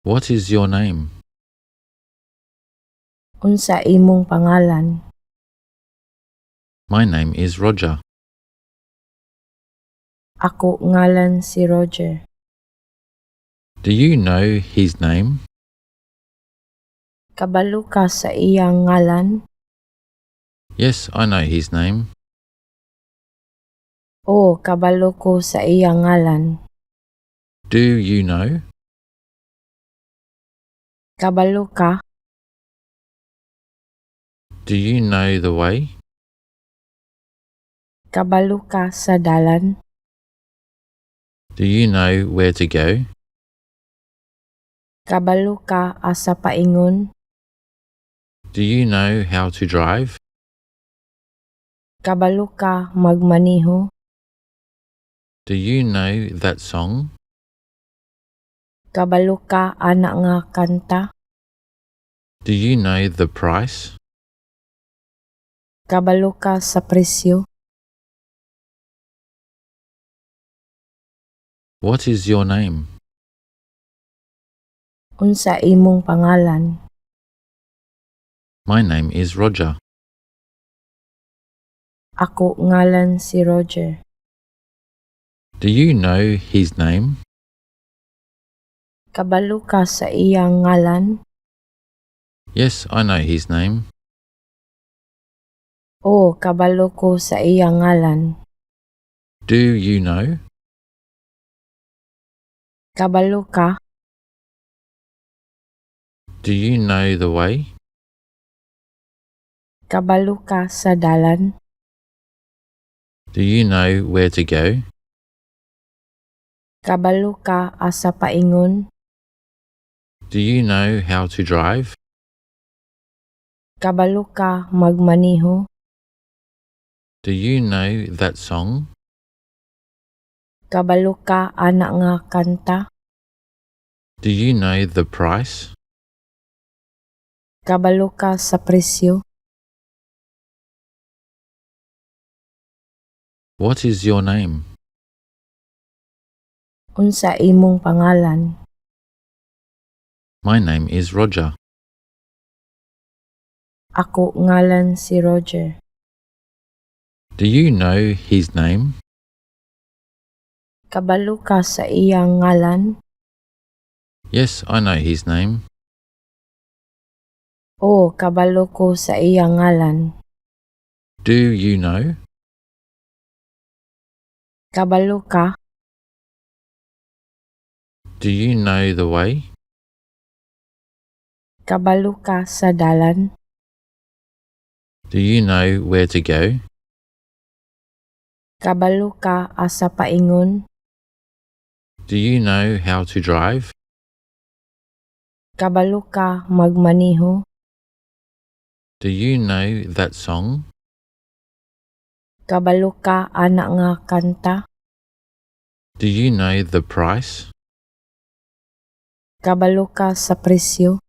What is your name? Unsa imong pangalan? My name is Roger. Ako ngalan si Roger. Do you know his name? Kabalo ka sa iyang ngalan? Yes, I know his name. Oo, kabalo ko sa iyang ngalan. Do you know? Kabalo ka? Do you know the way? Kabalo ka sa dalan? Do you know where to go? Kabalo ka asa paingon? Do you know how to drive? Kabalo ka magmaneho? Do you know that song? Kabalo ka ana nga kanta? Do you know the price? Kabalo ka sa presyo? What is your name? Unsa imong pangalan? My name is Roger. Ako ngalan si Roger. Do you know his name? Kabalo ka sa iyang ngalan? Yes, I know his name. Oo, kabalo ko sa iyang ngalan. Do you know? Kabalo ka? Do you know the way? Kabalo ka sa dalan? Do you know where to go? Kabalo ka asa paingon? Do you know how to drive? Kabalo ka magmaneho? Do you know that song? Kabalo ka ana nga kanta? Do you know the price? Kabalo ka sa presyo? What is your name? Unsa imong pangalan? My name is Roger. Ako ngalan si Roger. Do you know his name? Kabalo ka sa iyang ngalan? Yes, I know his name. Oo, kabalo ko sa iyang ngalan. Do you know? Kabalo ka? Do you know the way? Kabalo ka sa dalan? Do you know where to go? Kabalo ka asa paingon? Do you know how to drive? Kabalo ka magmaneho? Do you know that song? Kabalo ka ana nga kanta? Do you know the price? Kabalo ka sa presyo?